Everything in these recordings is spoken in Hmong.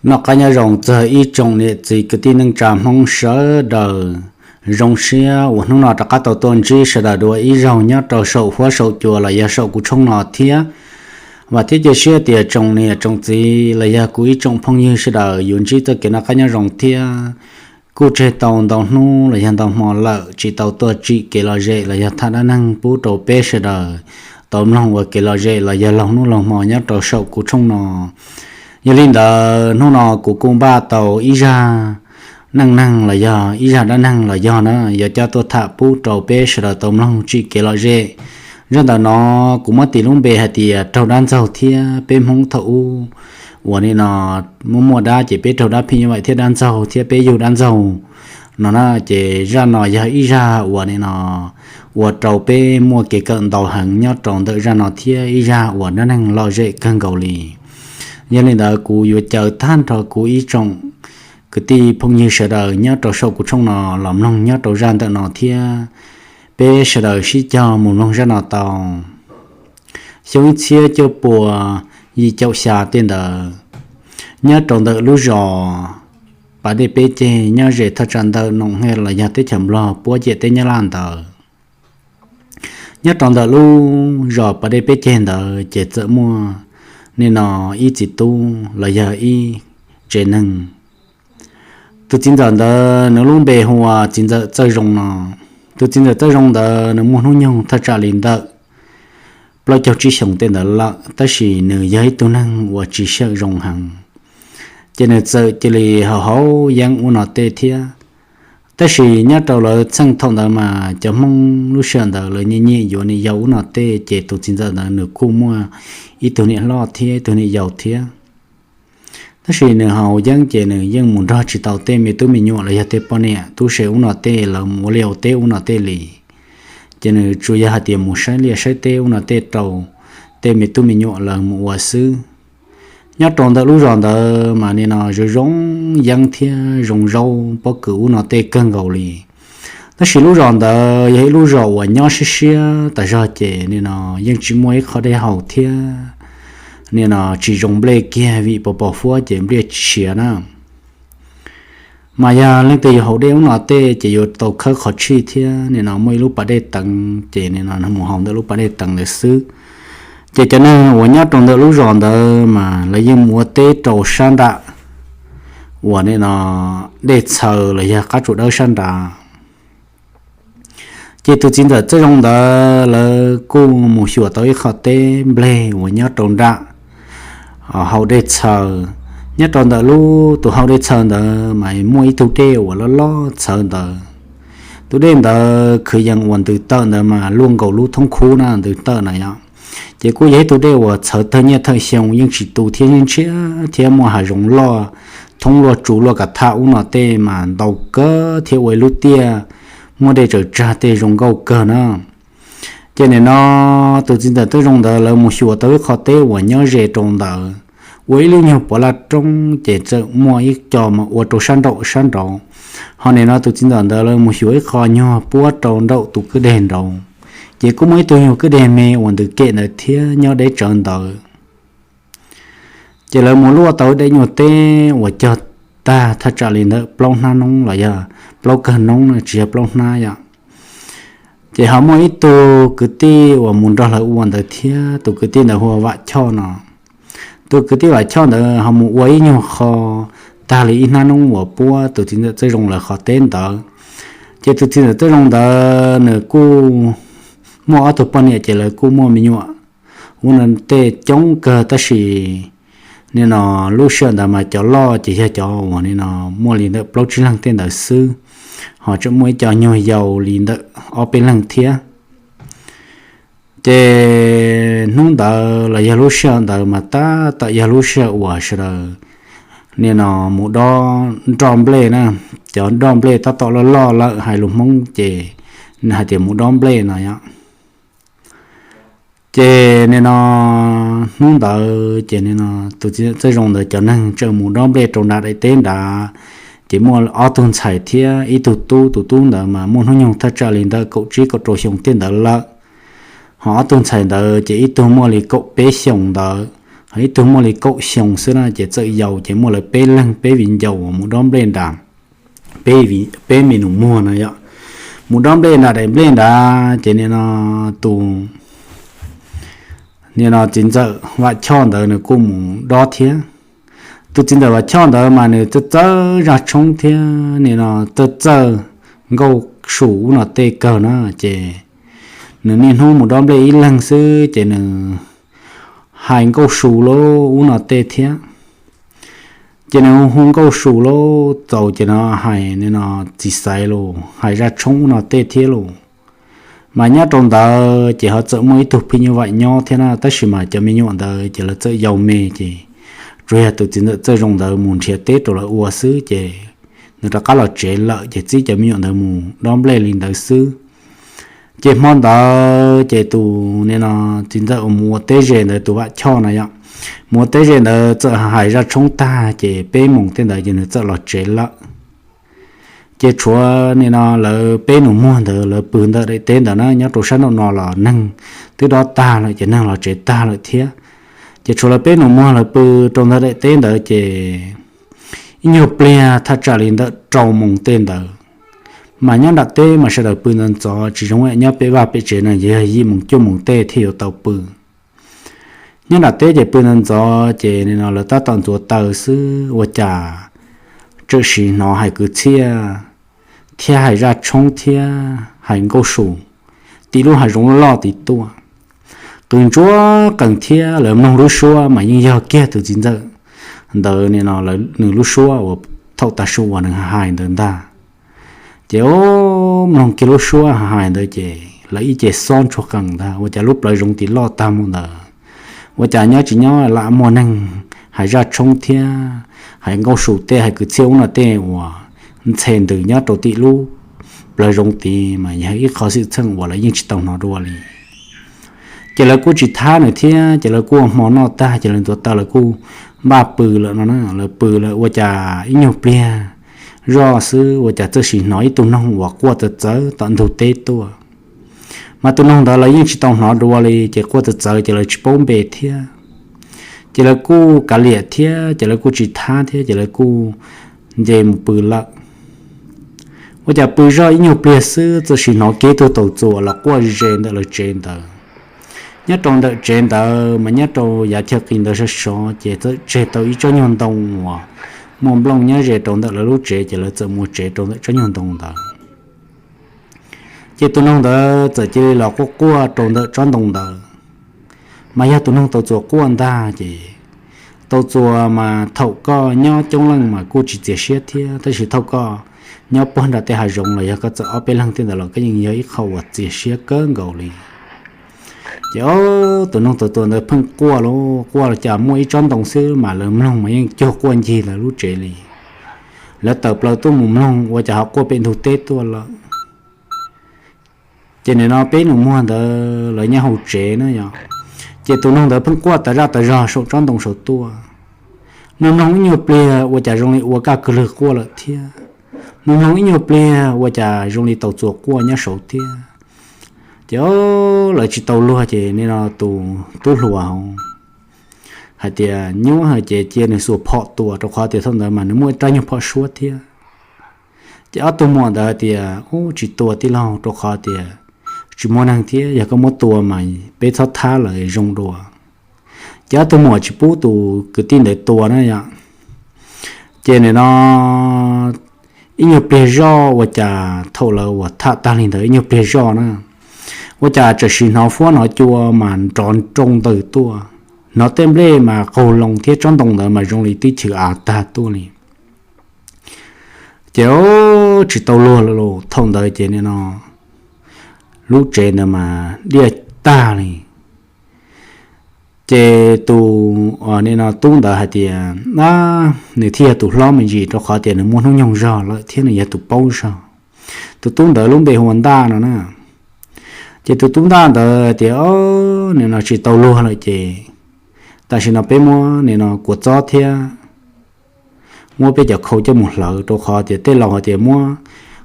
Noj qab nyob zoo txog ib tsoom niam txiv kwv tij neej tsa Hmoob sawv daws. Zoo siab uas hnub no rov qab tau tuaj ntsib sawv daws dua ib zaug nyob rau saum huab saum cua los yog saum kuv tshooj no thiab. Vam thiab cia siab tias tsoom niam tsoom txiv los yog kuv ib tsoom phooj ywg sawv daws yuav ntsib txoj kev noj qab nyob zoo thiab. Kuj tseg tau ntau hnub los yog ntau hmo lawm tsis tau tuaj tsim kev lom zem los yog tham dab neeg pub rau peb sawv daws tau mloog ua kev lom zem los yog laug hnub laug hmo nyob rau saum kuv tshooj no. Yog li ntawd hnub no kuv kuj npaj tau ib zaj neej neeg los yog ib zaj dab neeg los yog na yuav coj tuaj tham pub rau peb sawv daws tau mloog tsim kev lom zem. Zaj ntawm no kuv muab tis lub npe hais tias raug dab ntxaug thiab peb Hmoob thaum ub uas nim no muaj muaj dab ces peb raug dab phim nyuj vais thiab dab ntxaug thiab peb yug dab ntxaug no na. Ces zaj no yog ib zaj uas nim no ua rau peb muaj kev kawm ntau heev nyob rau ntawm zaj no thiab ib zaj uas dab neeg lom zem kawg nkaus li. Yog li ntawd kuv yuav caw tag nrho kuv ib tsoom kwv tij phooj ywg sawv daws nyob rau saum kuv tshooj no los mloog nyob rau zaj ntawm no thiab peb sawv daws sib cog mus mloog zaj no tau. Xyoo ib txhiab cuaj pua yim caum xya tej ntawd, nyob rau ntawm lub zos Pas Dej Peb Ceg nyob ze thaj tsam ntawm Noom Hej los yog teb chaws Nplog puab ciam teb Nyab Laj ntawd. Nyob rau ntawm lub zos Pas Dej Peb Ceg ntawd ces txawm muaj nim no ib txiv tub los yog ib tsev neeg. Tus txiv ntxawm ntawd nws lub npe hu ua txiv ntxawm Txawj Zoo no. Tus txiv ntxawm Txawj Zoo ntawd nws muaj hnub nyoog thaj tsam li ntawm plaub caug tsib xyoos tej ntawd lawm, tab sis nws yog ib tug neeg uas tsis xyaw zoo heev, ces nws txawm cia li haus haus yeeb ub no tej thiab. Tab sis nyob rau lawv txheej thaum ntawd mas cov Hmoob lub sij hawm ntawd lawv nyiam nyiam yuav niam yau ub no tej, ces tus txiv ntxawm ntawd nws kuj muaj ib tug niam hlob thiab ib tug niam yau thiab. Tab sis nws haus yeeb ces nws yeej mus nrog tsis tau tej me tub me nyuam los yog tej poj niam tub se ub no tej lawv mus ua liaj ua teb ub no tej li. Ces nws tsuas yog hais tias mus saib liaj saib teb ub no tej rau tej me tub me nyuam lawv mus ua xwb. Nyob rau ntawm lub zos ntawd mas nim no zoo zoo yeeb thiab zoo zaub pob kws ub no tej kawg nkaus li. Tab sis lub zos ntawd yog ib lub zos uas nyob siab siab tas zog ces nim no yeej tsis muaj ib qho dej haus thiab nim no tsis zoo nplej kiag vim pos pos huab ces nplej tsis siav na. Mas yog leej twg yuav haus dej ub no tej ces yuav tau khawb qhov tshij thiab nim no muaj ib lub pas dej teev ces nim no mus haus ntawm lub pas dej teev ntawd xwb. Ces cov neeg uas nyob rau ntawm lub zos ntawd mas lawv yeej mus ua teb rau sab nram uas nim no dej txhaws los yog qab tsuas dawb sab nrad. Ces tus txiv ntxawm Txawj Zoo ntawd lawv kuj mus xyuas tau ib qho teb nplej uas nyob rau nram haus dej txhaws. Nyob rau ntawm lub tus haus dej txhaws ntawd mas muaj ib tug dej uas loj loj txhawv ntawd. Tus dej ntawd kwv yees uas ntws tawm ntawd mas luaj nkaus lub thoob khub na ntws tawm na yom. Ces kuj yog ib tug dej uas txhawv thawj nyiaj thawj xyoo yeej tsis tu thiab yeej ntshiab thiab muaj hav zoov loj, thoob luaj tsu luaj kav thaj ub no tej mas ntau kawg thiab ua ib lub tiaj muaj dej tsaws tsag tej zoo nkauj kawg na. Ces nim no tus txiv ntxawm Txawj Zoo ntawd lawv mus xyuas tau ib qho teb uas nyob ze rau ntawd, ua ib lub nyuag pov laj roob ces txawm muaj ib co mas ua rau sab nraum sab nraud. Ho nim no tus txiv ntxawm ntawd lawv mus xyuas ib qho nyuag puab rau nraum tus kwj deg nraud, ces kuj muaj ib tug nyuag kwj deg me uas ntws kem ntawd thiab nyob deb tsawv ntawd. Ces lawv mus luaj tau ib daim nyuag teb uas cog tag thaj tsam li ntawm plaub hnab noob los yog plaub kawg noob na tsis yog plaub hnab yom. Ces ho muaj ib tug kwv tij uas mus nrog lawv ua ntawd thiab tus kwv tij ntawd hu ua Vam Choj no. Tus kwv tij Vam Choj ntawd ho mus ua ib nyuag qho tag li ib hnab noob uas puab tus txiv ntxawm Txawj Zoo lawv qhov teb ntawd. Ces tus txiv ntxawm Txawj Zoo ntawd nws kuj muaj ob tug poj niam ces lawv kuj muaj me nyuam ub no tej coob kawg tab sis nim no lub sij hawm ntawd mas cov loj ces yog cov uas nim no muaj li ntawm plaub tsib leeg tej ntawd xwb, ho tseem muaj ib co nyuag yau li ntawm ob peb leeg thiab. Ces hnub ntawd los yog lub sij hawm ntawd mas tab tom yog lub sij hawm uas sawv daws nim no mus dob nroj nplej na, cov nroj nplej tab tom loj loj lawm hais lus Hmoob ces hais tias mus dob nplej no yom. Ces nim no hnub ntawd ces nim no tus txiv ntxawm Txawj Zoo ntawd cov neeg tseem mus dob nplej rau nram daim teb nrad, ces muaj ob tug ntxhais thiab ib tug tub, tus tub ntawd mas muaj hnub nyoog thaj tsam li ntawm kaum tsib kaum rau xyoo tej ntawd lawm. Ho ob tug ntxhais ntawd ces ib tug muaj li kaum peb xyoos ntawd, ib tug muaj li kaum xyoo xwb na, ces txawm yau, ces muaj lawv peb leeg, peb viv ncaus mus dob nplej nram, peb, peb me nus muag no yom, mus dob nplej nram daim nplej nrad, ces nim no tus, nim no txiv ntxawm Vam Choj ntawd nws kuj mus dob thiab. Tus txiv ntxawm Vam Choj ntawd mas nws txawj txawj zaj tshoob thiab nim no txawj txawj nkauj su ub no tej kawg na, ces nws niaj hnub mus dob nplej ib leeg xwb ces nws hais nkauj su lub ub no tej thiab. Ces nws hu nkauj su lub txaus ces nws hais nim no txiv xaiv los hais zaj tshoob ub no tej thiab los. Mas nyob rau ntawd ces ho txawm muaj ib tug phim nyuj vaim nyob thiab na, tab sis mas cov me nyuam ntawd ces lawv txawm yau me, ces tsuas yog tus txiv ntxawm Txawj Zoo ntawd mus nrhiav teb rau lawv ua xwb, ces nws rov qab los tsev lawm, ces txib cov me nyuam ntawd mus dob nplej li ntawd xwb. Ces hmo ntawd ces tus nim no txiv ntxawm uas mus ua teb ze ntawd, tus Vam Choj na yom, mus ua teb ze ntawd txawm hais zaj tshoob tag ces peb moos tej ntawd ces nws txawm los tsev lawm. Ces tshuav nim no lawv peb nus muag ntawd lawv pw ntawm daim teb ntawd na, nyob rau sab nraum no los neeg twb dob tag lawm ces neeg los tsev tag lawm thiab. Ces tshuav lawv peb nus muag lawv pw rau ntawm daim teb ntawd ces ib nyuag pliag thaj tsam li ntawm rau moos tej ntawd, mas nyob nram teb mas sawv daws pw ntxov ntxov, tsis zoo nyob pem vaj pem tsev no, yog yim moos cuaj moos tej thiaj yuav tau pw. Nyob nram teb ces pw ntxov ntxov ces nim no lawv tab tom ntxuav taws xwb ua cas txawm sim hnov hais kwv txhiaj thiab hais zaj tshoob thiab hais nkauj su tim lub hav zoov loj loj tid tuaj. Qw ntsuab qees thiab lawv mloog lub suab mas yeej yog kiag tus txiv ntxawm ntawd nim no nws lub suab uas thaum tav su uas nws hais ntawd ntag. Ces o, mloog kiag lub suab hais ntawd ces lawv ib ce xob ntsuag qees ntag, ua cas lub plawv zoov tid loj tag mus ntawd, ua cas nyob tsis nyob lam muaj neeg hais zaj tshoob thiab hais nkauj su tej hais kwv txhiaj ub no tej uas ntxhe ntws nyob rau tim lub plawv zoov tid, mas yog ib qho xwm txheej uas lawv yeej tsis tau hnov dua li. Ces lawv kuj tsis thab nws thiab, ces lawv kuj ua hmo noj tag ces lawv ntxuav taws lawv kuj npaj pw lawm no na. Lawv pw lawm ua cas ib nyuag pliag zoj xwb ua cas txawm sim hnov ib tug noog uas quaj txawv txawv tom ntug teb tuaj. Mas tus noog ntawd lawv yeej tsis tau hnov dua li, ces quaj txawv txawv ces lawv tsis paub npe thiab. Ces lawv kuj kav liam thiab, ces lawv kuj tsis thab thiab, ces lawv kuj nce mus pw lawm. Ua cas pw zoj ib nyuag pliag xwb txawm sim hnov kiag ib tug taus txuas los quaj ze ntawm lawv tsev ntawd. Nyob rau ntawm tsev ntawd mas nyob rau yav chaw qis ntawd sov sov ces txawm tseg tau ib tsob nyuag ntoo uas muaj nplooj nyob ze rau ntawm lawv lub tsev, ces lawv txawm mus tsev rau ntawm tsob nyuag ntoo ntawd. Ces tus noog ntawd txawm cia li los quaj quaj rau ntawm tsob ntoo ntawd. Mas yog tus noog taus txuas quaj ntag ces taus txuas mas thaum koj nyob coob leej mas kuj tsis txias siab thiab, tab sis thaum koj nyob puag nram tej hav zoov los yog koj txawm ob peb leeg tej ntawd los koj yeej yog ib qho uas txias siab kawg nkaus li. Ces o, tus noog taus txuas ntawd pheej quaj los quaj los cas muaj ib tsob ntoo xwb mas lawv mloog mas yeej cuag quaj ncig lawv lub tsev li. Lawv tawm plaws tuaj mus mloog ua cas ho quaj pem ntug teb tuaj lawm. Ces nim no peb nus muag ntawd lawv nyob hauv tsev na yom, ces tus noog ntawd pheej quaj tas zaj tas zog saum tsob ntoo saud tuaj. Mloog mloog ib nyuag pliag ua cas zoo li ua kaj kwg lwg quaj lawm thiab. Mloog mloog ib nyuag pliag ua cas zoo li taus txuas quaj nyob saud thiab. Ces o, lawv tsis tau luag ces nim no tus tub hluas hauv hais tias nyuab ces cia nws xuas phom tua, rau qhov tias thaum ntawd mas nws muaj ib rab nyuag phom suab thiab. Ces ob tug muam ntawd hais tias, Ub, tsis tua tij laug, rau qhov tias tsis muaj neeg thiab, yog koj muab tua mas peb txhob thab lawm zoo dua. Ces ob tug muam tsis pub tus kwv tij ntawd tua na yom. Ces nim no ib nyuag pliag zoj ua cas thaum lawv uas tham tag li ntawd ib nyuag pliag zoj na, ua cas txawm sim hnov fuab hnov cua mas nrov nroo ntaws tuaj, hnov tej nplej mas qaug loo thiab tsob ntoo ntawd mas zoo li twb chwv av tag tuaj li. Ces tsis tau luag lawm los thaum ntawd ces nim no lub tsev ntawd mas diaj tag li. Ces tus nim no tub ntawd hais tias, Ab, nws thiaj yog tus hlob me ntsis rau qhov tias nws muaj hnub nyoog zog lawm thiab nws yog tus paub zog. Tus tub ntawd lub npe hu ua Ntaj no na. Ces tus tub Ntaj ntawd hais tias, O, nim no tsis tau luag lawm ces tam sim no peb muab nim no kua txob thiab muab peb cov khau coj mus hlawv, rau qhov tias tej laus hais tias muab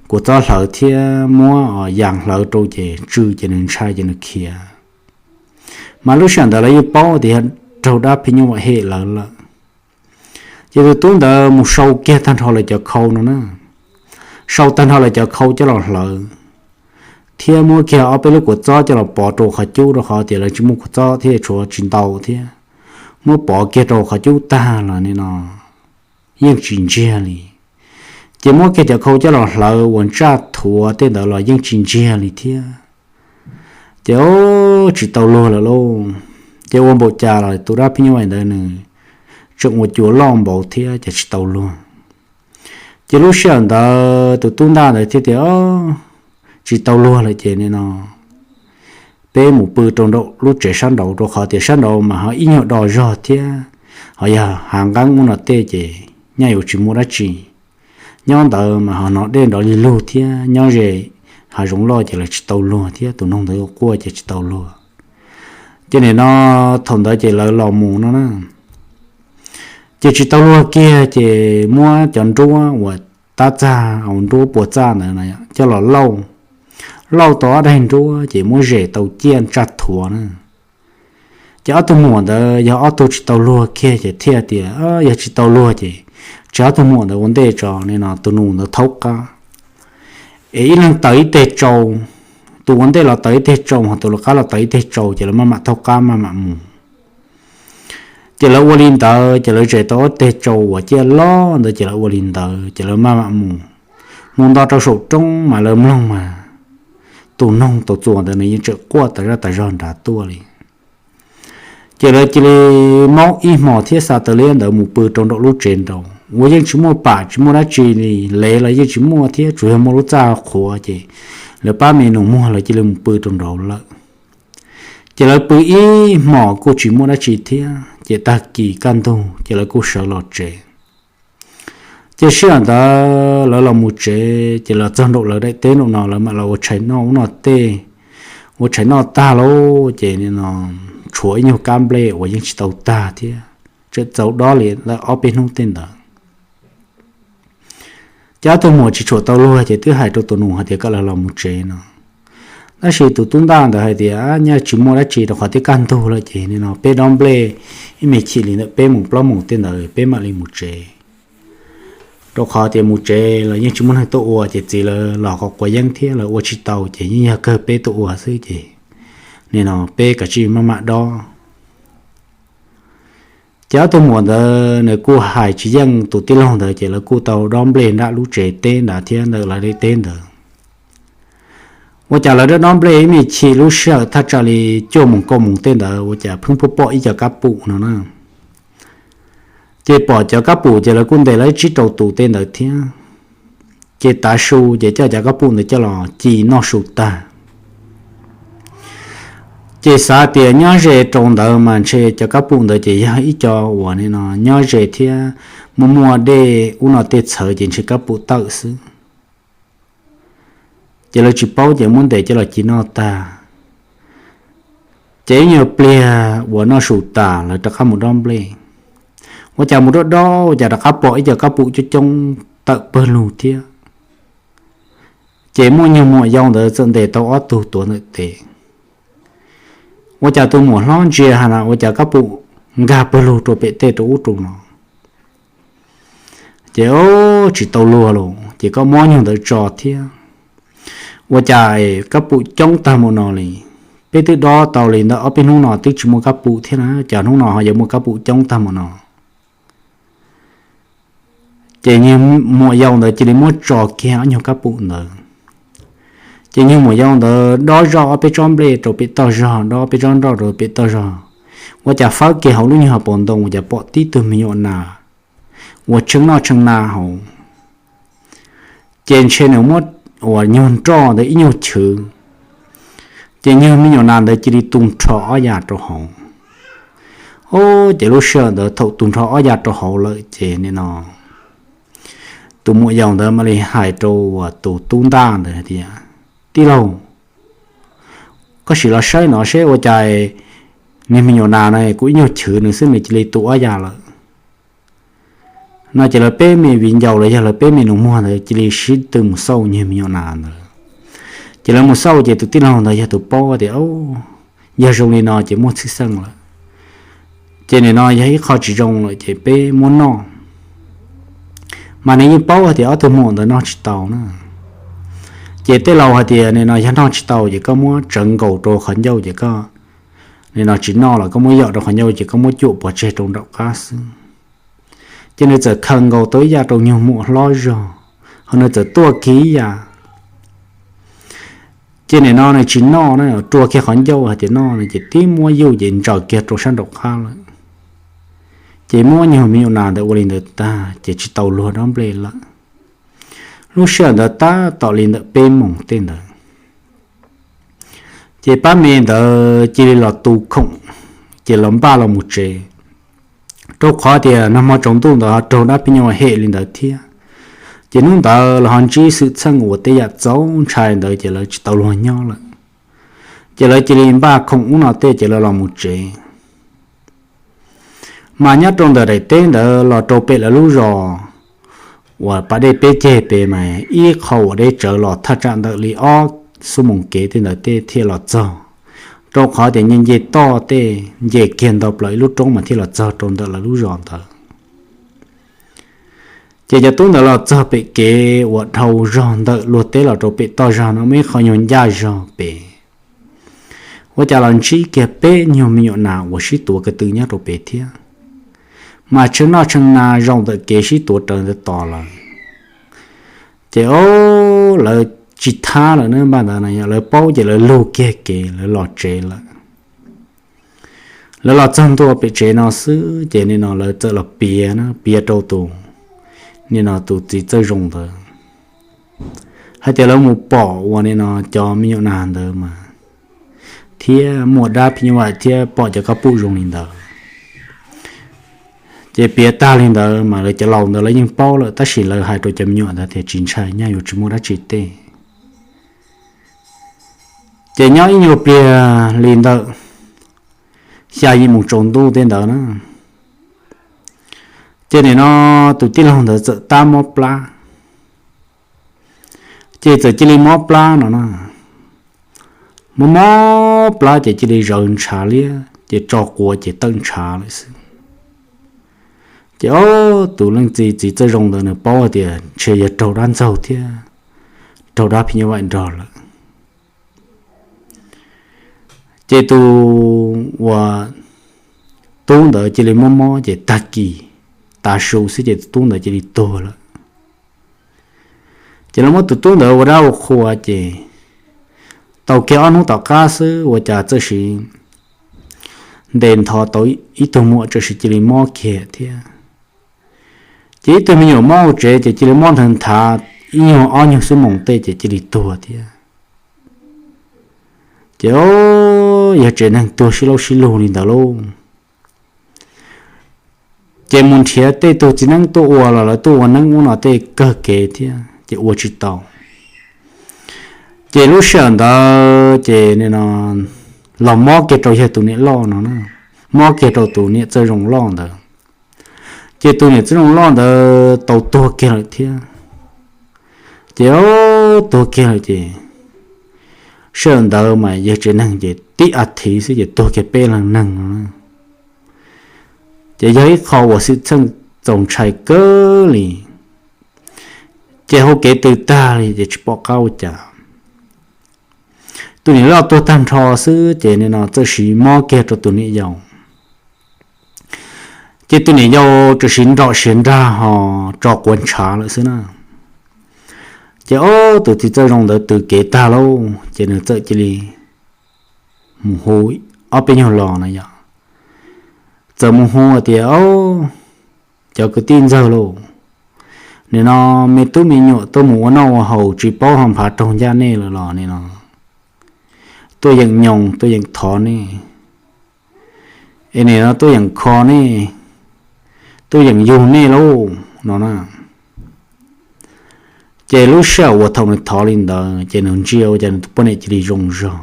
kua txob hlawv thiab muab yas hlawv rau ces tsw ces nws ntshai ces nws khiav. Mas lub sij hawm ntawd lawv yeej paub tias yog raug dab phim nyuj vais hem lawv lawm. Ces tus tub ntawd mus sau kiag tag nrho lawv cov khau no na, sau tag nrho lawv cov khau coj los hlawv, thiab muab kiag ob peb lub kua txob coj los pov rau qhov cub, rau qhov tias lawv tsis muaj kua txob thiab tshuav tsis ntau thiab. Muab pov kiag rau qhov cub tag los nim no yeej tsis ntsiag li. Ces muab kiag cov khau coj los hlawv ua ntsaj thuav tej ntawd los yeej tsis ntsiag li thiab. Ces tsis tau luag lawm lauj. Ces ua npaum cas los tus dab phim nyuj vais ntawd nws tseem ua cua loj npaum thiab ces tsis tau luag. Ces lub sij hawm ntawd tus tub ntaj ntawd thiaj tias, tsis tau luag lawm ces nim no peb mus pw rau nraum lub tsev sab nraud, rau qhov tias sab nraud mas ho ib nyuag do zog thiab, ho yog hav nqeeb ub no tej ces nyaj yuav tsis muaj dab tsi. Nyob ntawd mas ho hnov dej nrov li lug thiab, nyob ze hav zoov loj ces lawv tsis tau luag thiab, tus noog ntawd quaj ces tsis tau luag. Ces nim no thaum ntawd ces lawv los mus no na, ces tsis tau luag kiag ces muab cov nruab uas tab txaj, nruab puas txaj ntawd coj los lauj, lauj tau ob daig nruab ces muab zes tau ciaj ntsaj thuav na. Ces ob tug muam ntawd yog ob tug tsis tau luag kiag ces thiaj tias, yog tsis tau luag ces tsis ob tug muam ntawd ua ntej tso, nim no tus nus ntawd thaub qab, es ib leeg taws ib teg tsau, tus ua ntej los taws ib teg tsau, ho tus ua qab los taws ib teg tsau, ces lawv maj mam thaub qab maj mam mus. Ces lawv ua li ntawd ces lawv zes tau ob teg tsau uas ciaj loj ntawd ces lawv ua li ntawd ces lawv maj mam mus. Mus nto rau saum roob mas lawv mloog mas tus noog tau txuas ntawd nws yeej tseem quaj tas zaj tas zog nrad tuaj li. Ces lawv cia li maub ib hmos thiab xa taws liab ntawd mus pw rau nraum lub tsev nraud uas yeej tsis muaj pam tsis muaj dab tsi li, lev los yeej tsis muaj thiab, tsuas yog muaj lub txaj qhuav ces lawv pab me nus muag lawv cia li mus pw rau nraud lawm. Ces lawv pw ib hmos kuj tsis muaj dab tsi thiab, ces tag kis kaj ntug ces lawv kuj sawv los tsev. Ces sij hawm ntawd lawv los mus tsev ces los txog nraum lawv daim teb nraum no lawv mam los ua tshais noj ub noj tej. Ua tshais noj tag lauj ces nim no tshuav ib nyuag kab nplej uas yeej tsis tau tag thiab, tseem txaus dob li lawm ob peb hnub tej ntawd. Ces ob tug muam tsis tshua tau luag ces twb hais rau tus nus hais tias kom lawv los mus tsev no. Tab sis tus tub ntaj ntawd hais tias, nyaj tsis muaj dab tsi rau qhov twb kaj ntug lawm ces nim no peb dob nplej ib me chim li ntawm peb moos plaub moos tej ntawd peb mam li mus tsev. Rau qhov tias mus tsev los yeej tsis muaj neeg tuaj ua ces txiv lawv los qhov quav yeeb thiab lawv ua tsis tau ces yeej yog kawg peb tuaj ua xwb ces nim no peb kav tsij maj mam dob. Ces ob tug muam ntawd nws kuj hais tsis yeej tus tij laug ntawd ces lawv kuj tau dob nplej nram lub tsev teb ntawd thiab ntawm lawv daim teb ntawd. Ua cas lawv dob dob nplej ib me chim lub sij hawm thaj tsam li cuaj moos kaum moos tej ntawd ua cas pheej pom pom ib co kab pum no na. Ces pom cov kab pum ces lawv kuj ntes lawv tsib rau tus tej ntawd thiab. Ces tav su ces coj cov kab pum ntawd coj los ci noj su tag. Ces xav tias nyob ze rau ntawd mas ntshe cov kab pum ntawd ces yog ib co uas nim no nyob ze thiab muaj muaj dej ub no tej txhawv ces ntshe kab pum tawm xwb. Ces lawv tsis paub ces muab ntes coj los ci noj tag. Ces ib nyuag pliag uas noj su tas lawv rov qab mus dob nplej. Ua cas mus dob dob ua cas rov qab pom ib co kab pum coob coob tawm pawg lug thiab. Ces muaj nyuag muam yau ntawd txawm ntes tau ob tug tuav ntawm tes. Ua cas tus muam hlob ntsia ha na ua cas kab pum nkag pawg lug rau pem tej rau ub rau no. Ces tsis tau luag los ces koj muab nyuag ntawd tso thiab. Ua cas kab pum coob tag mus no li. Peb twb dob tau li ntawm ob peb hnub no twb tsis muaj kab pum thiab na, cas hnub no ho yuav muaj kab pum coob tag mus no. Ces nyuag muam yau ntawd cia li muab tso kiag ob nyuag kab pum ntawd. Ces nyuag muam yau ntawd dob zoj ob peb tsob nplej rau pem toj zog, dob peb tsob nroj rau pem toj zog. Ua cas fawb kiag hauv lub nyuag hauv paus ntoo ua cas pom tib tug me nyuam nas uas tsheej noj tsheej na hauv. Ces ntshe nws muab uas nyuag nroj ntawd ib nyuag chwv, ces nyuag me nyuam nas ntawd cia li tu nrho ob yas rau hauv. Ces lub sij hawm ntawd thaum tu nrho ob yas rau hauv lawm ces nim no tus muam yau ntawd mam li hais rau uas tus tub ntaj ntawd tias, tij laug, koj sim los saib no seb ua cas niag me nyuam nas no kuv ib nyuag chwv nws xwb nws cia li tu ob yas lawm. No ces lawv peb me viv ncaus los yog lawv peb me nus muag ntawd cia li sib tw mus xauj nyuag me nyuam nas ntawd. Ces lawv mus xauj ces tus tij laug ntawd yog tus paub tias, yog zoo li no ces muaj txhij xeej lawm. Ces nim no yog ib qho tsis zoo lawm ces peb muab noj. Mas nws yeej paub hais tias ob tug muam ntawd noj tsis tau na. Ces tej laus hais tias nim no yog noj tsis tau ces koj muab tsawv nkaus rau qhov ncauj ces koj nim no tsis noj los koj muab yom rau qhov ncauj ces koj muab cuam pov tseg rau nraum qab xwb. Ces nws txawm khaws nkaus tau ib yam rau nyuag muam hlob zog, ho nws txawm tuaj kiag ib yam. Ces nim no nws tsis noj na, rua kiag qhov ncauj hais tias noj no ces tib muab yuj ces ntsaws kiag rau sab nraum qab lawm. Ces muab nyuag me nyuam nas ntawd ua li ntawd tag ces tsis tau luag dob nplej lawm. Lub sij hawm ntawd tab tom li ntawm peb moos tej ntawd. Ces pab me ntawd cia li los tu khoom, ces los npaj los mus tsev. Rau qhov tias nag hmo tsaus ntuj ntawd ho raug dab phim nyuj vais hem li ntawd thiab. Ces hnub ntawd lawv ho ntsib xwm txheej uas tej yam txaus ntshai ntawd ces lawv tsis tau luag nyob lawm. Ces lawv cia li npaj khoom ub no tej ces lawv los mus tsev. Mas nyob rau ntawm daim teb ntawd los rau pem lawv lub zos uas pas dej peb ceg pem mas ib qho uas deb tsawv los thaj tsam ntawm li ob xuab moos kev tej ntawd tej thiaj los txog, rau qhov tias nce nce toj tej nce kiag ntau plaws ib lub roob mas thiaj los txog rau ntawm lawv lub zos ntawd. Ces cov tub ntawd los txog pem kev uas dhau zog ntawm luag teb los rau pem toj zog no muaj ib qho nyuag ncaj zog pem. Ua cas los ntsib kiag peb nyuag me nyuam nas uas sib tuav ko tw nyob rau pem thiab. Mas tshee noj tshee na zaum ntawm kev sib tuav raws ntawd tos lawm. Ces o, lawv tsis thab lawm na, npaj ntawd na yog lawv paub ces lawv lug kiag kev lawv los tsev lawm. Lawv los txog ntua pem tsev no xwb ces nim no lawv txawm los piav na, piav rau tus, nim no tus txiv Txawj Zoo ntawd hais tias lawv mus pom uas nim no cov me nyuam nas ntawd mas thiab muaj dab phim nyuj vais thiab pom cov kab pum zoo li ntawd. Ces piav tag li ntawd mas lawv cov laus ntawd lawv yeej paub lawm tab sis lawv hais rau cov me nyuam ntawd tias tsis ntshai, nyaj yuav tsis muaj dab tsi tej. Ces nyob ib nyuag pliag li ntawm xya yim moos tsaus ntuj tej ntawd na, ces nim no tus tij laug ntawd txawm tab mob plab. Ces txawm cia li mob plab no na, mob mob plab ces cia li zawv ntshav liab ces tso quav ces tawm ntshav lawm xwb. Ces o, tus leej txiv txiv Txawj Zoo ntawd nws paub hais tias ntshe yog raug dab ntxaug thiab raug dab phim nyuj vais nrog lawm. Ces tus uas tub ntawd cia li mob mob ces tag kis tav su xwb ces tus tub ntawd cia li tuag lawm. Ces lawv muab tus tub ntawd ua dab ua qhua ces tau kiag ob hnub tom qab xwb ua cas txawm sim ntes nthos tau ib tug muam txawm sim cia li mob kiag thiab. Ces ib tug me nyuam mob hauv tsev ces cia li mob nthawv nthav ib nyuag ob nyuag xuab moos tej ces cia li tuag thiab. Ces o, yog tsev neeg tuag sib laub sib lug li ntawd lauj. Ces mus nrhiav tej tug txiv neeb tuaj ua los lawv tuaj ua neeb ub no tej kawg kev thiab ces ua tsis tau. Ces lub sij hawm ntawd ces nim no los mob kiag rau yawg tus niam loj no na, mob kiag rau tus niam Txawj Zoo loj ntawd. Ces tus niam Txawj Zoo loj ntawd tau tuag kiag lawm thiab. Ces o, tuag kiag lawm ces sij hawm ntawd mas yawg tsev neeg ces tib as thiv xwb ces tuag kiag peb leeg neeg no. Ces yog ib qho uas xwm txheej txaus ntshai kawg li. Ces hauv kev tws tag li ces tsis pom qab ua cas. Tus niam loj tuag tag nrho xwb ces nim no txawm sim mob kiag rau tus niam yau. Ces tus niam yau txawm sim nrom siav nrag ho tso quav ntshav lawm xwb na. Ces ob tus txiv Txawj Zoo ntawd tws kev tag lauj ces nws txawm cia li mus hu ob peb nyuag los na yom. Txawm mus hu tias, Cov kwv tij ntxawg lauj, nim no me tub me nyuam tuaj mus ua noj ua haus tsis paub ho nphav raug ncaj nej lawm los nim no tuaj yeem nyoos tuaj yeem thov nej, es nim no tuaj yeem kho nej, tuaj yeem yug nej lauj no na. Ces lub sij hawm uas thaum nws thov li ntawd ces nws ntsia ua cas nws tus poj niam cia li zoo zog.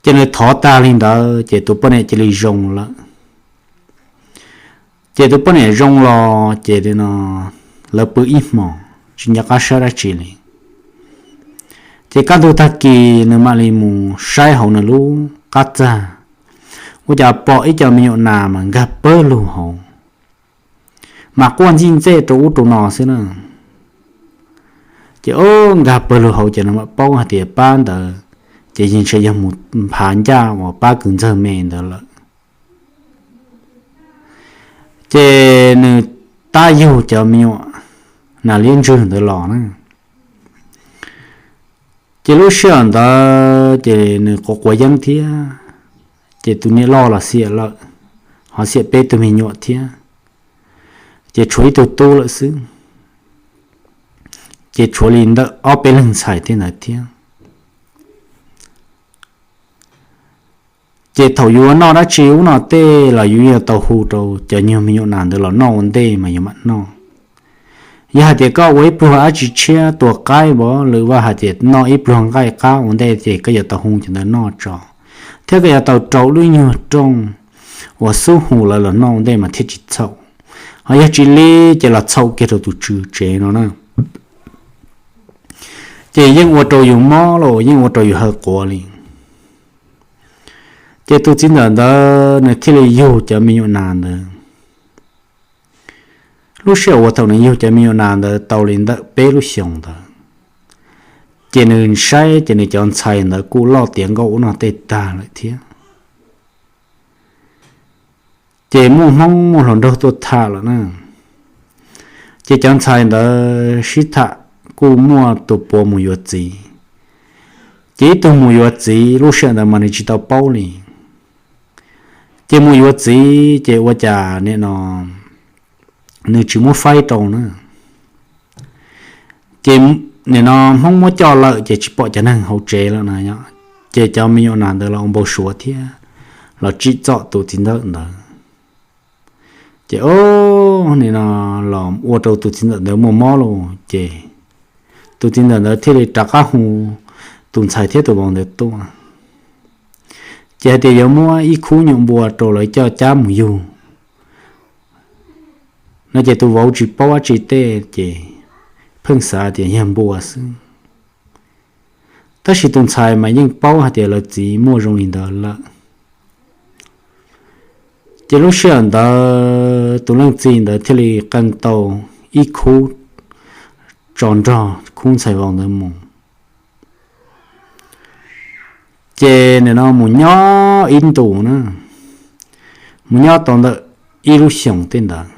Ces nws thov tag li ntawd ces tus poj niam cia li zoo lawm. Ces tus poj niam zoo los ces no lawv pw ib hmos tsis nco qab saib dab tsi li. Ces kaj ntug tag kis nws mam li mus saib hauv nws lub qab txag ua cas pom ib co me nyuam nas mas nkag pawg lug hauv, mas quaj ntxij ntxej rau ub rau no xwb na. Ces o, nkag pawg lug hauv ces nws mam paub hais tias pab ntawd ces yeej ntshe yog mus nphav ncaj uas pab kwv ntxawg me ntawd lawm. Ces nws tab yug cov me nyuam nas liab ntswg ntawd los na. Ces lub sij hawm ntawd ces nws quav quav yeeb thiab, ces tus niam loj los xiam lawm, ho xiam peb tug me nyuam thiab, ces tshuav ib tug tub lawm xwb, ces tshuav li ntawm ob peb leeg ntxhais tej ntawd thiab. Ces thaum yuav noj dab tsi ub no tej los yus yuav tau hu rau cov nyuag me nyuam nas ntawd los noj ua ntej mas yus mam noj. Yog hais tias koj ua ib pluag dab tsi tshiab tua qaib npov lwm vaj hais tias noj ib pluag nqaij qab ua ntej ces koj yuav tau hu cov ntawd noj tso, thiab koj yuav tau rau lub nyuag rooj uas xub hu lawv los noj ua ntej mas thiaj tsis txhaum. Ho yog tsis li ces los txhaum kiag rau tus tswv tsev no na. Ces yeej ua rau yus mob los yeej ua rau yus haw quav li. Ces tus txiv ntxawm ntawd nws thiaj li yug cov me nyuam nas ntawd. Lub sij hawm uas thaum nws yug cov me nyuam nas ntawd tau li ntawm peb lub xyoos ntawd, ces nws saib ces nws cov ntxhais ntawd kuj loj tiav nkauj ub no tej tag lawm thiab. Ces muaj hmoob muaj hluas nraug tuaj tham lawm na. Ces cov ntxhais ntawd sib tham kuj muaj tus puav mus yuav txiv. Ces ib tug mus yuav txiv lub sij hawm ntawd mas nws tsis tau paub li. Ces mus yuav txiv ces ua cas nim no nws tsis muab faib rau na. Ces nim no hmoob muab coj lawm ces tsis pom cov neeg hauv tsev lawm na. Ces cov me nyuam nas ntawd los ua npau suav thiab los tsim txom tus txiv ntxawm ntawd. Ces o, nim no los ua rau tus txiv ntxawm ntawd muaj mob los ces tus txiv ntxawm ntawd thiaj li rov qab hu tus ntxhais thiab tus vauv ntawd tuaj, ces hais tias yuav muab ib khub nyuam npua rau lawv coj cab mus yug no. Ces tus vauv tsis paub dab tsi tej ces pheej xav tias yog npua xwb. Tab sis tus ntxhais mas yeej paub hais tias lawv txiv muaj zoo li ntawd lawm. Ces lub sij hawm ntawd tus leej txiv ntawd thiaj li qee tau ib khub tso nrog khub ntxhais vauv ntawd mus. Ces nim no mus nyob ib ntus na, mus nyob tau ntawm ib lub xyoos tej ntawd,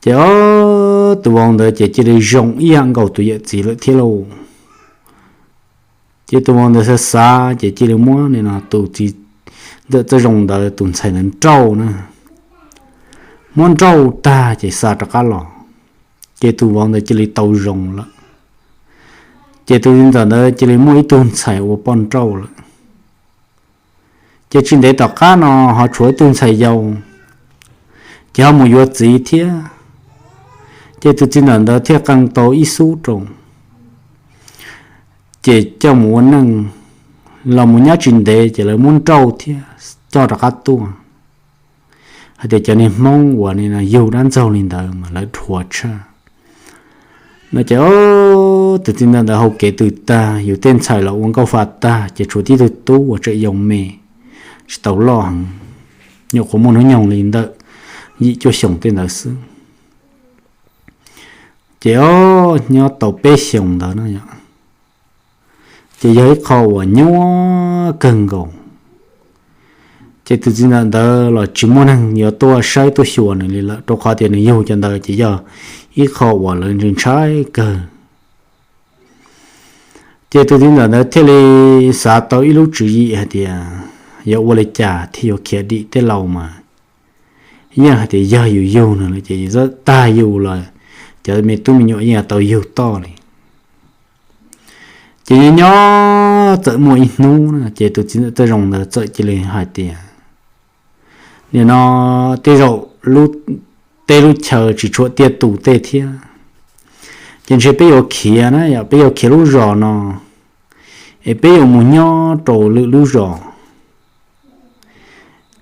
ces o, tus vauv ntawd ces cia li zoo ib yam nkaus tus yawm txiv lawm thiab lauj. Ces tus vauv ntawd xav xav ces cia li muab nim no tus txiv ntxawm txawj zoo ntawd tus ntxhais ntawd nrauj na. Muab nrauj tag ces xa rov qab los, ces tus vauv ntawd cia li tau zoo lawm. Ces tus txiv ntxawm ntawd cia li muaj ib tug ntxhais ua poj nrauj lawm. Ces tsis ntev tom qab no ho tshuav ib tug ntxhais yau, ces ho mus yuav txiv thiab. Ces tus txiv ntxawm ntawd thiaj qee tau ib xub rau, ces coj mus ua neej los mus nyob tsis ntev ces lawv muab nrauj thiab coj rov qab tuaj. Hais tias cov niag hmoob uas nim no yug dab ntxaug li ntawd mas lawv dhuav tshaj no. Ces tus txiv ntxawm ntawd hau kev tws tag, yus tej ntxhais los ua nkauj fa tag, ces tshuav tib tug tub uas tseem yau me, tsis tau loj heev, nyuam qhuav muaj hnub nyoog li ntawm yim cuaj xyoos tej ntawd xwb. Ces o, nyob tau peb xyoos ntawd no, ces yog ib qho uas nyuaj kawg nkaus. Ces tus txiv ntxawm ntawd los tsis muaj neeg yuav tuaj saib tuaj xyuas nws li lawm, rau qhov tias nws yug cov ntawd ces yog ib qho uas lawv ntshai kawg. Ces tus txiv ntxawm ntawd thiaj li xav tau ib lub tswv yim hais tias yuav ua li cas thiaj yuav khiav dim tej laus mas, yeej hais tias yog yus yug nws lawm ces yus txawm tag yus los cov me tub me nyuam yeej tau yug toj li. Ces nyob nyob txawm muaj ib hnub na, ces tus txiv ntxawm txawj zoo ntawd txawm cia li hais tias, nim no tej zaum lub teb lub chaw tsis tshua tiaj tus tej thiab, ces ntshe peb yuav khiav na, yog peb yuav khiav lub zos no, es peb yuav mus nyob rau lwm lub zos,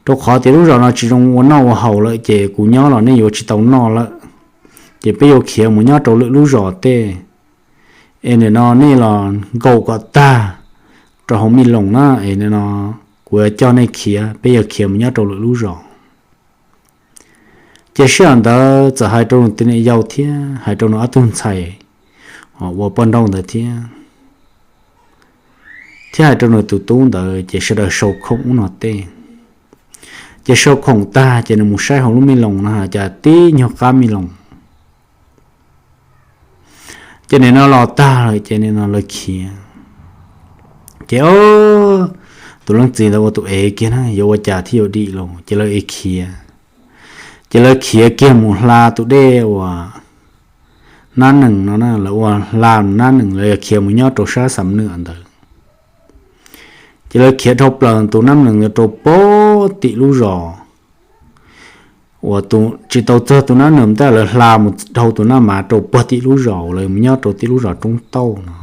rau qhov tias lub zos no tsis zoo ua noj ua haus lawm ces kuv nyob los nej yuav tsis tau noj lawm. Ces peb yuav khiav mus nyob rau lwm lub zos tej, es nim no nej los nkaum kom tag rau hauv me loos na, es nim no kuv yuav coj nej khiav, peb yuav khiav mus nyob rau lwm lub zos. Ces sij hawm ntawd txawm hais rau nws tus niam yau thiab hais rau nws ob tug ntxhais ua poj nrauj ntawd thiab, thiab hais rau nws tus tub ntawd, ces sawv daws sau khoom ub no tej. Ces sau khoom tag ces nws mus saib hauv lub me loos no cas tib nyuag qab me loos. Ces nim no los tag lawm ces nim no lawv khiav. Ces o, tus leej txiv ntawd ua tus ev kiag na, yuav ua cas thiaj yuav dim los, ces lawv ev khiav. Ces lawv khiav kiag mus hla tus dej uas Nab Nees no na, lawv ua hla Nab Nees, lawv yog khiav mus nyob rau sab Xam Nwm ntawd. Ces lawv khiav dhau plaws tus Nab Nees rau puag tim lub zos uas tsis tau txog tus Nab Nees tab lawv hla mus dhau tus Nab Mav rau puag tim lub zos, lawv mus nyob rau tim lub zos Roob Tauj no.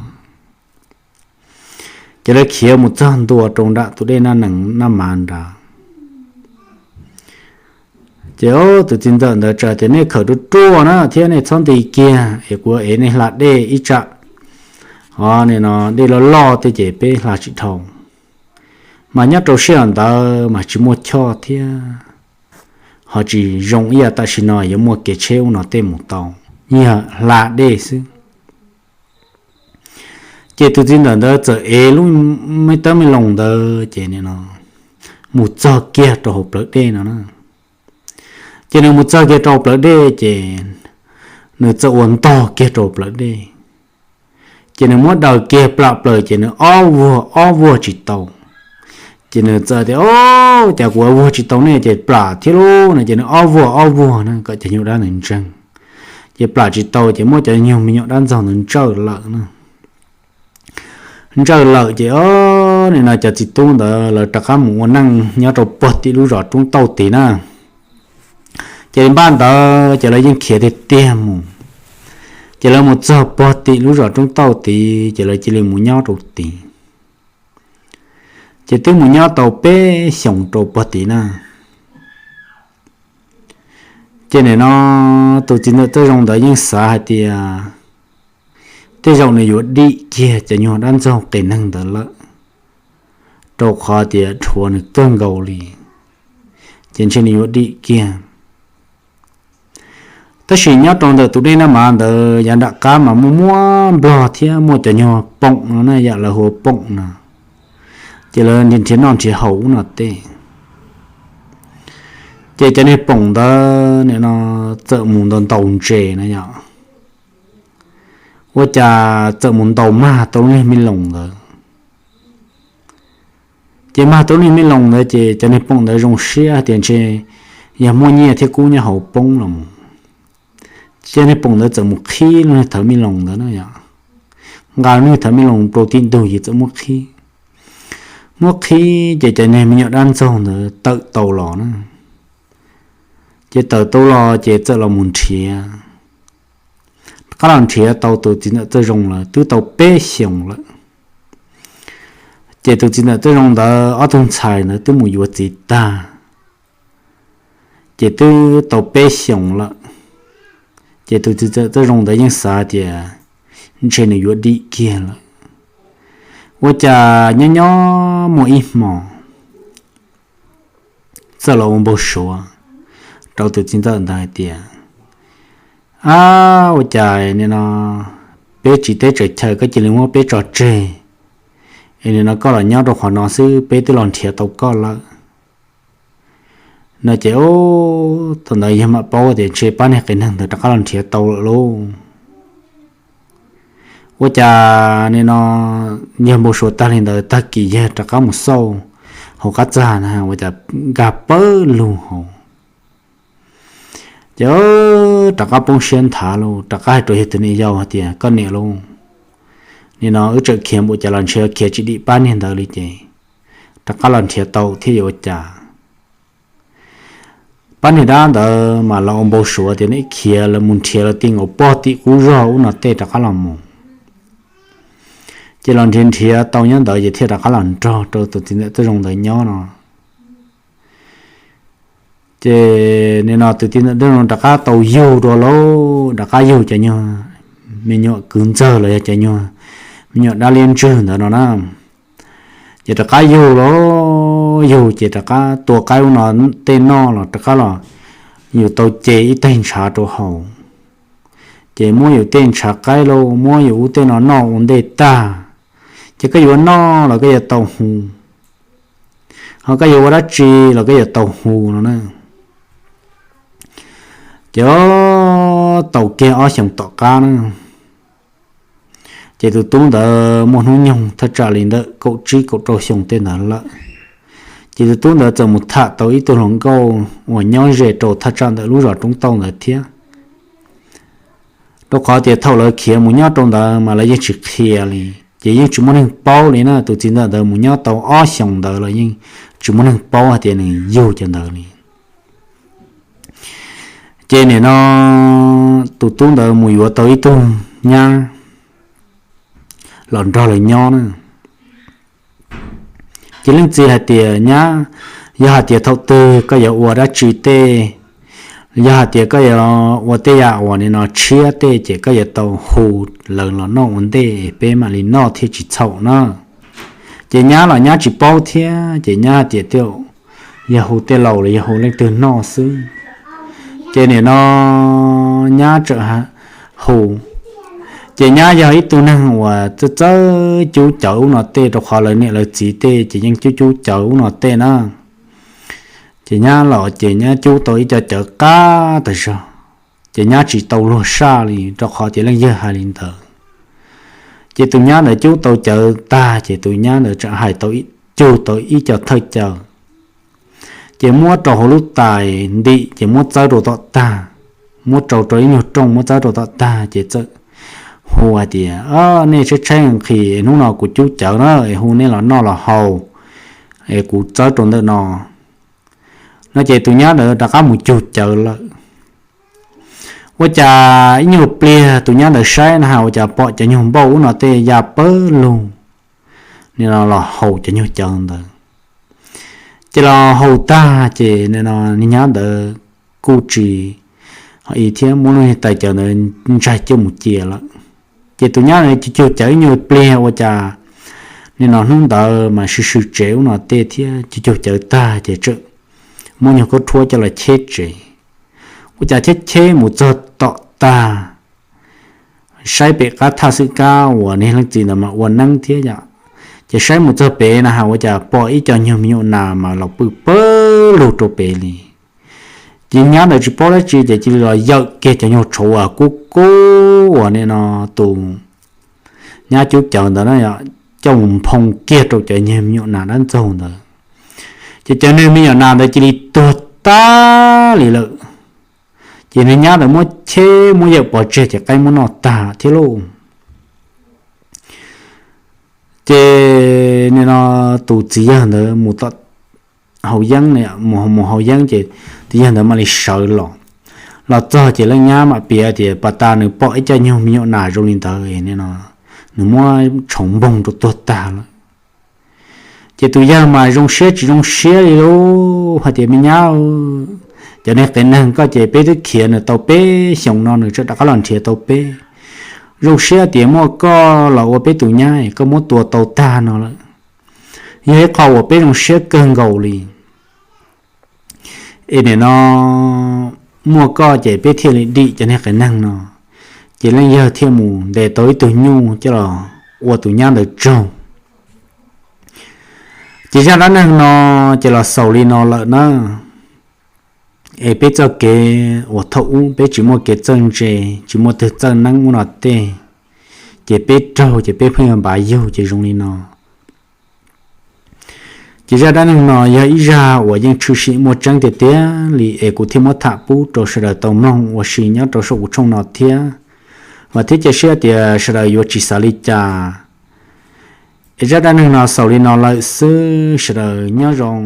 Ces lawv khiav mus txog ntua rau nram tus dej Nab Nees Nab Mav nrad. Ces tus txiv ntxawm ntawd tsa tias nej khawm ruaj ruaj na thiab nej txhob nti kiag es kuv ev nej hla dej ib tsam, o, nim no dej loj loj tej ces peb hla tsis dhau. Mas nyob rau sij hawm ntawd mas tsis muaj choj thiab, ho tsis zoo ib yam tam sim no yuav muaj kev tsheb ub no tej mus tau, yog hla dej xwb. Ces tus txiv ntxawm ntawd txawm ev lub me tawb me loos ntawd ces nim no mus txog kiag rau hauv plawv dej no na. Ces nws mus txog kiag rau hauv plawv dej ces nws txawm ua ntog kiag rau hauv plawv dej. Ces nws muab daws kiag plam plaws ces nws ob vuag ob vuag tsis tau. Ces nws txawm tias, o, cas kuv vuag tsis tau ne, ces plam thiab lauj no, ces nws ob vuag ob vuag na kom cov nyuag dab ntawd ntseeg. Ces plam tsis tau ces muab cov nyuag me nyuam dab ntxaug ntawd ntsawj lawm na. Ntsawj lawm ces o, nim no cov txiv tub ntawd lawv rov qab mus ua neej nyob rau puag tim lub zos Roob Tauj tid na. Ces npaj ntawd ces lawv yeej khiav tiag tiag mus. Ces lawv mus txog puag tim lub zos Roob Tauj tid ces lawv cia li mus nyob rau tid. Ces twb mus nyob tau peb xyoos rau puag tid na. Ces nim no tus txiv ntxawm Txawj Zoo ntawd yeej xav hais tias tej zaum nws yuav dim kiag cov nyuag dab ntxaug qias neeg ntawd lawm, rau qhov tias dhuav nws kawg nkaus li, ces ntshe nws yuav dim kiag. Tab sis nyob rau ntawm tus dej Nab Mav ntawd yav nram qab mas muaj muaj nplog thiab muaj cov nyuag poom no na, yam lawv hu ua poom no, ces lawv nrhiav noj nrhiav haus ub no tej. Ces cov niag poom ntawd nim no txawm mus ntaus ntaus ntses no yom, ua cas txawm mus ntaus mag tau lub niag me loos ntawd. Ces mag tau lub niag me loos ntawd ces cov niag poom ntawd zoo siab tias ntshe yog muaj nyiaj thiab kub nyob hauv poob los mus. Ces niag poom ntawd txawm mus qhib lub niag thawv me loos ntawd na yom, nqa lub niag thawv me loos rau tim ntug ces txawm muab qhib. Muab qhib ces cov niag me nyuam dab ntxaug ntawd tawm tau los na. Ces tawm tau los ces txawm los mus nrhiav, rov qab los nrhiav tau tus txiv ntxawm Txawj Zoo lawm twb tau peb xyoos lawm. Ces tus txiv ntxawm Txawj Zoo ntawd ob tug ntxhais ntawd twb mus yuav txiv tag, ces twb tau peb xyoos lawm. Ces tus txiv ntxawm Txawj Zoo ntawd yeej xav tias ntshe nws yuav dim kiag lawm. Ua cas nyob nyob muaj ib hmo txawm los ua npau suav rau tus txiv ntxawm ntawd hais tias, ab, ua cas nim no peb tsis teb tsaws chaw koj cia li muab peb tso tseg, es nim no koj los nyob rau qhov no xwb, peb twb los nrhiav tau koj lawm no. Ces thaum ntawd yawg mam paub tias ntshe pab niag qias neeg ntawd rov qab los nrhiav tau lawm lauj. Ua cas nim no yawg npau suav tag li ntawd, tag kis yawg rov qab mus xauj hauv qab txag na, ua cas nkag pawg lug hauv. Ces rov qab poob siab nthav lauj, rov qab hais rau yawg tus niam yau hais tias, koj niam lauj, nim no wb tseem khiav npaum cas los ntshe khiav tsis dim pab niag ntawd li ces rov qab los nrhiav tau thiab yuav ua cas. Pab niag dab ntawd mas lawv ua npau suav tias neb khiav lawv mus nrhiav lawv ti nkaus pog tim qub zog ub no tej rov qab los mus. Ces los nrhiav nrhiav tau nyob ntawd ces thiaj rov qab los nrog rau tus txiv ntxawm Txawj Zoo ntawd nyob no. Ces nim no tus txiv ntxawm Txawj Zoo rov qab tau yug dua lauj, rov qab yug cov nyuag me nyuam kwv ntxawg los yog cov nyuag me nyuam dab liab ntswg ntawd no na. Ces rov qab yug lauj, yug ces rov qab tua qaib ub no tej noj los rov qab los yus tau ce ib teg ntshav rau haus. Ces muab yus tej ntshav qaib los muab yus ub tej no noj ua ntej tag, ces koj yuav noj los koj yuav tau hu, ho koj yuav ua dab tsi los koj yuav tau hu no na. Ces tau kiag ob xyoos tom qab na, ces tus tub ntawd muaj hnub nyoog thaj tsam li ntawm kaum tsib kaum rau xyoo tej ntawd lawm. Ces tus tub ntawd txawm mus tham tau ib tug hluas nkauj uas nyob ze rau thaj tsam ntawm lub zos Roob Tauj ntawd thiab. Rau qhov tias thaum lawv khiav mus nyob rau ntawd mas lawv yeej tsis qhia li, ces yeej tsis muaj neeg paub li na. Tus txiv ntawm ntawd mus nyob tau ob xyoos ntawd los yeej tsis muaj neeg paub hais tias nws yug cov ntawd li. Ces nim no tus tub ntawd mus yuav tau ib tug nyab los nrog lawv nyob na. Ces leej txiv hais tias, Nyab, yog hais tias thaum twg koj yuav ua dab tsi tej, yog hais tias koj yuav ua tej yam uas nim no tshiab tej, ces koj yuav tau hu lawv los noj ua ntej, peb mam li noj thiaj tsis txhaum na. Ces nyab los nyab tsis paub thiab, ces nyab hais tias, Yog hu tej laus los yog hu leej twg noj xwb. Ces nim no nyab txawm hu, ces nyab yog ib tug neeg uas txawj txawj cub cawv ub no tej, rau qhov lawv niam lawv txiv tej ces yeej cub cub cawv ub no tej na. Ces nyab los ces nyab cub tau ib co cawv qab tas zog, ces nyab tsis tau luag saj li, rau qhov tias leej yawg hais li ntawd. Ces tus nyab ntawd cub tau cawv tag, ces tus nyab ntawd tseem hais tau, cug tau ib co thawj cawv, ces muab rau hauv lub tais ntim, ces muab txawb rau tom tag, muab rau rau ib nyuag rooj, muab txawb rau tom tag, ces txawm hu hais tias, Nej tshaib tshaib nqhis, hnub no kuv cub cawv na, es hu nej los noj los haus, es kuv txawb rau ntawm no. No ces tus nyab ntawd rov qab mus cug cawv lawm. Ua cas ib nyuag pliag tus nyab ntawd saib na has ua cas pom cov nyuag npauj ub no tej ya pawg lug, nim no los haus cov nyuag cawv ntawd. Ces los haus tag ces nim no nyab ntawd kuj tsis ho ib thiab, muab lub niag tais cawv ntawd ntsaig coj mus cia lawm. Ces tus nyab ntawd cug cug cawv ib nyuag pliag ua cas nim no hnub ntawd mas sw sw tsev ub no tej thiab, cug cug cawv tag ces txawm muab nyuag khaub rhuab coj los cheb tsev. Ua cas cheb cheb mus txog tom tag, saib pem qab thaj xwb kab uas niag leej txiv ntawd mas ua neeb thiab yom, ces saib mus txog pem na has ua cas pom ib co nyuag me nyuam nas mas los pw pawg lug rau pem li. Ces nyab ntawd tsis paub dab tsi ces cia li los yawm kiag cov nyuag tshauv uas kub kub uas nim no tus nyab cub cawv ntawd na, coj mus nphoo kiag rau cov nyuag me nyuam nas dab ntxaug ntawd. Ces cov nyuag me nyuam nas ntawd cia li tuag tag li lawm. Ces niag nyab ntawd muab cheb muab yawm pov tseg ces qaib muab noj tag thiab lauj. Ces nim no tus txiv yawg ntawd mus tom haus yeeb, mus haus yeeb ces tus yawg ntawd mam li sawv los. Los txog ces leej nyab mam piav tias pas tas nws pom ib co nyuag me nyuam nas zoo li ntawd, nws muab tshauv npoog rau tuag tag lawm. Ces tus yawg mas zoo siab tsis zoo siab li lauj, hais tias, Me nyab, cov niag qias neeg koj ces peb twb khiav nws tau peb xyoos no nws tseem rov qab los nrhiav tau peb. Zoo siab tias muaj koj los ua peb tus nyab, koj muab tua tau tag no lawm. Yog ib qho uas peb zoo siab kawg nkaus li. Es nim no muaj koj ces peb thiaj li dim cov niag qias neeg no. Ces leej yawg thiaj mus ntes tau ib tug nyuj coj los ua tus nyab ntawd tsaug. Ces zaj dab neeg no ces los xaus li no lawm na. Es peb txoj kev uas thaum ub peb tsis muaj kev txawj ntse, tsis muaj twg txawj neeb ub no tej, ces peb raug ces peb pheej yuav npav yug ces zoo li no. Ces zaj dab neeg no yog ib zaj uas yeej tshwm sim muaj tseeb tiag tiag li es kuv thiaj muab tham pub rau sawv daws tau mloog ua si nyob rau saum kuv tshooj no thiab. Vam thiab cia siab tias sawv daws yuav tsis xav li cas. Es zaj dab neeg no xaus li no lawm xwb, sawv daws nyob zoo.